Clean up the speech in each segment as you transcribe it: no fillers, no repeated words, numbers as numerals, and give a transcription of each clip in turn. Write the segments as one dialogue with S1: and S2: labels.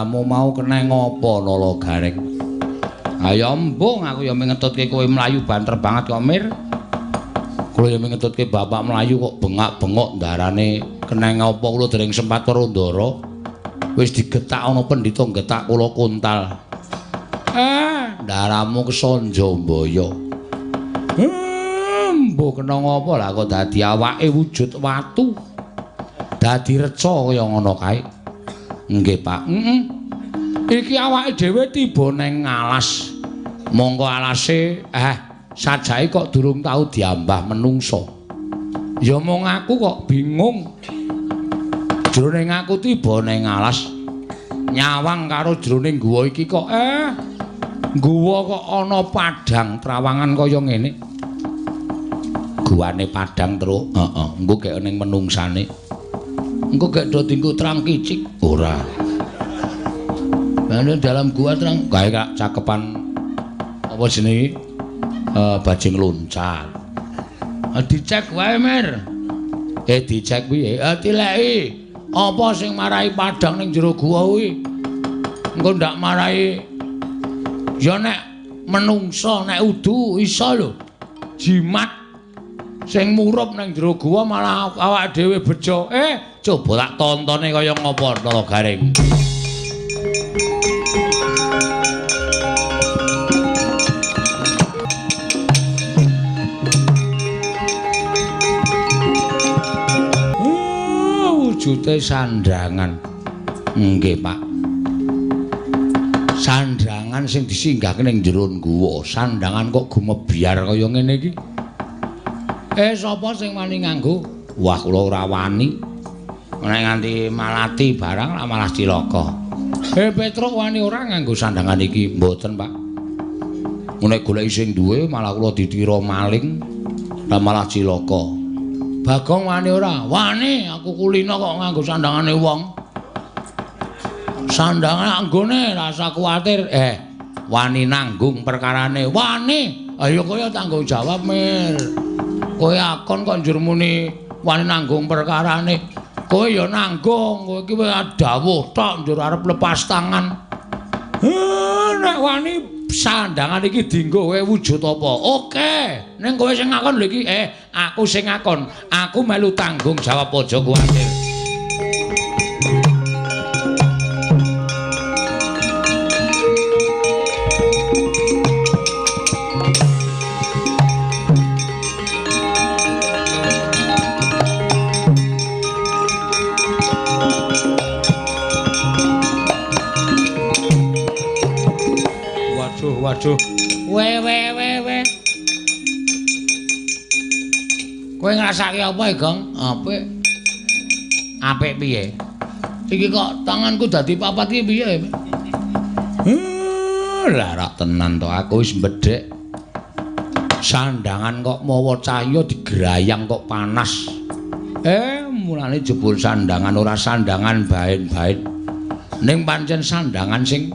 S1: Ndaramu mau kena ngopo Nala Gareng? Ayo embung aku ya mengetutke kowe mlayu banter banget kok Mir. Kula ya mengetutke bapak mlayu kok bengak-bengok ndarane kena ngopo kula dereng sempat karo ndara. Wis digetak ana pendhita getak kula kontal. Ndaramu kesanja mbaya. Mbuh kena ngopo lah kok dadi awake wujud watu. Dadi reca kaya ngono kae. Nggih, Pak. Heeh. Iki awake dhewe tiba neng alas. Mongko alase sajake kok durung tau diambah menungsa. Ya mung aku kok bingung. Jroning aku tiba neng alas nyawang karo jroning guwa iki kok guwa kok ana padhang trawangan kaya ngene. Guwane padhang truk, heeh, engko gek ning menungsane. Engko gek do dinggo trang kicik ora. Lah dalam gua trang kae kak cakepan apa jenenge? Bajing loncat. Dicek wae, Mir. Dicek piye? Tileki. Apa sing marai padhang ning jero gua kuwi? Engko ndak marai ya nek menungsa nek udu iso lho. Jimat sing murup ning jero gua malah awake dhewe bejo. Coba tak tontone kaya ngopo Nala Gareng. Wujute sandangan. Nggih, Pak. Sandangan sing disinggahke ning jero guwa, sandangan kok gumebyar kaya ngene iki. Sapa sing wani nganggo? Wah, kula ora wani. Nek nganti malati barang malah cilaka. Petruk wani ora nganggo sandangan iki? Mboten, Pak. Nek goleki sing duwe malah kula ditira maling, lah malah cilaka. Bagong wani ora? Wani, aku kulino kok nganggo sandangane wong. Sandangan anggone rasa kuwatir. Wani nanggung perkarane. Wani. Ayo kowe tanggung jawab, Mir. Kowe akon kok njur muni wani nanggung perkarane. Kowe ya nanggung, kowe iki wis dawuh tok njur arep lepas tangan. Nek wani sandangan iki dienggo kowe wujud apa? Oke, ning kowe sing ngakon lho iki. Aku sing ngakon. Aku melu tanggung jawab, aja kuwatir. Waduh. We we we we. Kowe ngrasake apa, Gong? Apik. Apik piye? Iki kok tanganku dadi papat iki piye? Lah rak tenan to aku wis mbedhek. Sandangan kok mawa cahya digrayang kok panas. Mulane jebul sandangan ora sandangan baen-baen. Ning pancen sandangan sing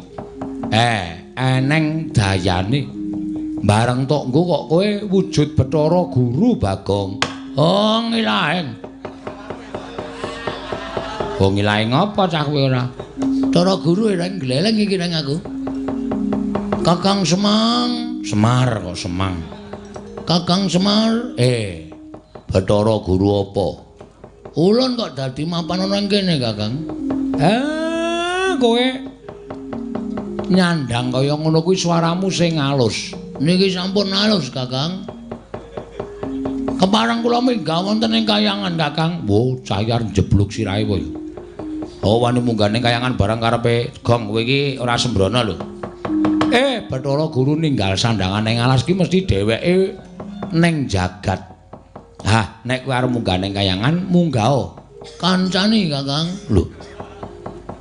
S1: eneng dayane. Bareng tok nggo kok kowe wujud Bathara Guru, Bagong. Oh, ngilaeng. Oh, ngilaeng apa cah kowe ora? Bathara Guru ora gleleng iki nang aku. Kakang Semang, Semar kok Semang. Kakang Semar, Bathara Guru apa? Ulun kok dadi mapan ana kene, Kakang. Kowe nyandang kaya ngono kuwi suaramu sing alus. Niki sampun alus, Kakang. Kepareng kula minggah wonten ing kayangan, Kakang. Wo, cahya njeblug sirahe kowe. Oh, wani munggah ning kayangan barang karepe Gong, kowe iki ora sembrono lho. Bathara Guru ninggal sandangan ning alas iki mesti dheweke ning jagat. Hah, nek kowe arep munggah ning kayangan, munggah. Kancane, Kakang. Lho.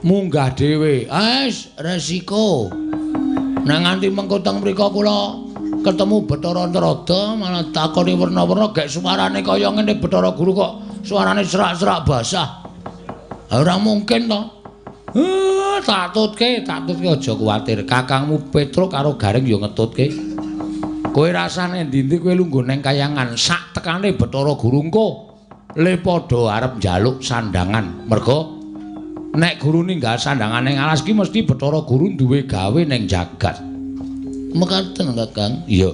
S1: Munggah dhewe. Wis resiko. Nek nganti mengko teng mriku kula ketemu Bathara Narada malah takoni werna-werna gek suarane kaya ngene Bathara Guru kok suarane serak-serak basah. Ora mungkin to. Tak tutke aja kuwatir. Kakangmu Petruk karo Gareng ya ngetutke. Kowe rasane endi-endi kowe lungguh ning kayangan sak tekane Bathara Guru engko le padha arep njaluk sandangan. Mergo Nek guru ninggal sandangane ning alas ki mesti Bathara Guru duwe gawe ning jagat. Mekaten, Kakang? Iya.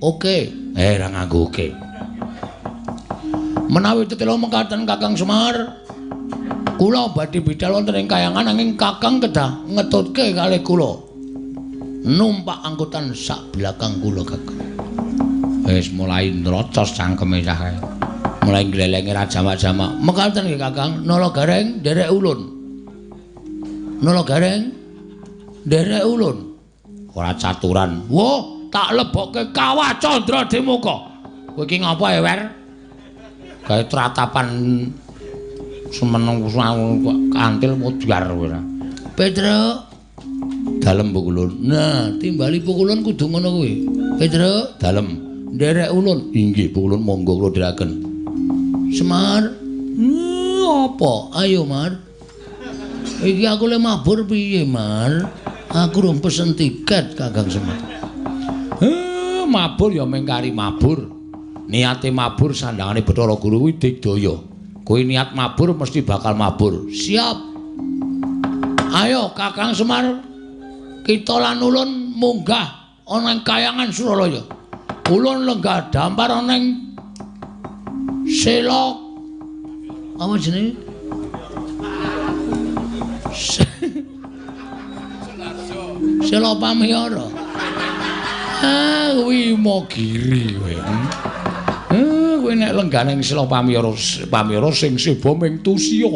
S1: Oke. Ora nganggo oke. Menawi tetela mekaten Kakang Semar, kula badhe bidal wonten ing kayangan nanging Kakang kedah ngetutke kalih kula. Numpak angkutan sak belakang kula, Kakang. Wis mulai nrocos cangkeme cah kae. Mulai glelenge ra jamak-jamak. Mekaten nggih Kakang, Nala Gareng nderek ulun. Nala Gareng nderek ulun. Ora caturan. Wah, tak lebokke kawah Candra Dimuka. Kowe iki ngapa ewer? Gawe tratapan semeneng kantil mudhar kowe ora. Petruk, dalem pukulun. Nah, timbali pukulun kudu ngono kuwi. Petruk, dalem nderek ulun. Inggih pukulun monggo kula dherekaken. Semar, apa? Ayo Mar. Iki aku le mabur piye, Mar? Aku rung pesen tiket Kakang Semar. Mabur ya mung kari mabur. Niate mabur sandangane Bathara Guru kuwi digdaya. Kowe niat mabur mesti bakal mabur. Siap. Ayo Kakang Semar, kita lan ulun munggah ana ing kayangan Suralaya. Ulun lenggah dampar ana ing Selok. Apa jenenge? Sela Pamiyara. Ah, kuwi Imogiri kowe. Kowe nek lenggah ning Sela Pamiyara, Pamiyara sing seba ming tusya.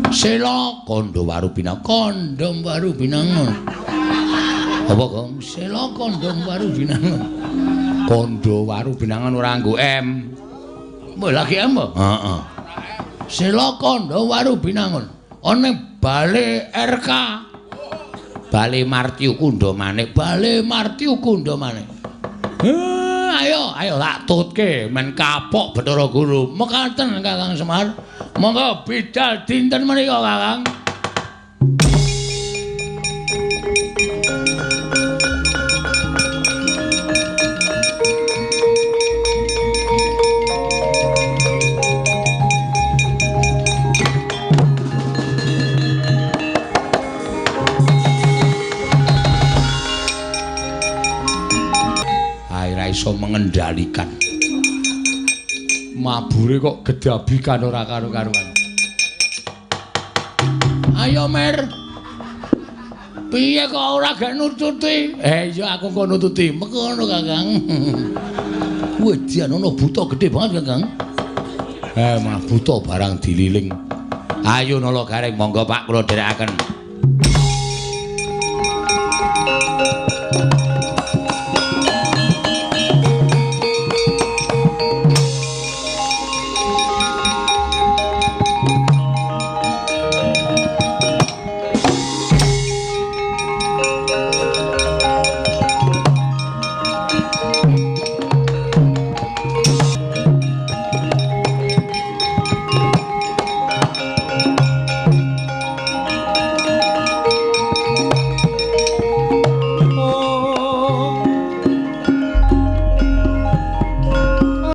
S1: Sela Kandha Waru Binangun, Kandha Waru Binangun. Apa, Gong? Sela Kandha Waru Binangun. Kandha Waru Binangun ora nganggo M. Mbok lagi M apa? Heeh. Sela Kandha Waru Binangun. Ana Bale RK. Bale Martyu Kundha Manik, Bale Martyu Kundha Manik. Ayo, ayo tak tutke men kapok Bathara Guru. Mekaten Kakang Semar. Monggo bidal dinten menika, Kakang. Iso mengendalikan. Mabure kok gedabikan ora karu-karuan. Ayo Mer. Piye kok ora gak nututi? Iya aku kok nututi. Mekono Kakang. Wedian ana buta gedhe banget Kakang. Mah buta barang dililing. Ayo Nala Gareng monggo Pak kula dherekaken.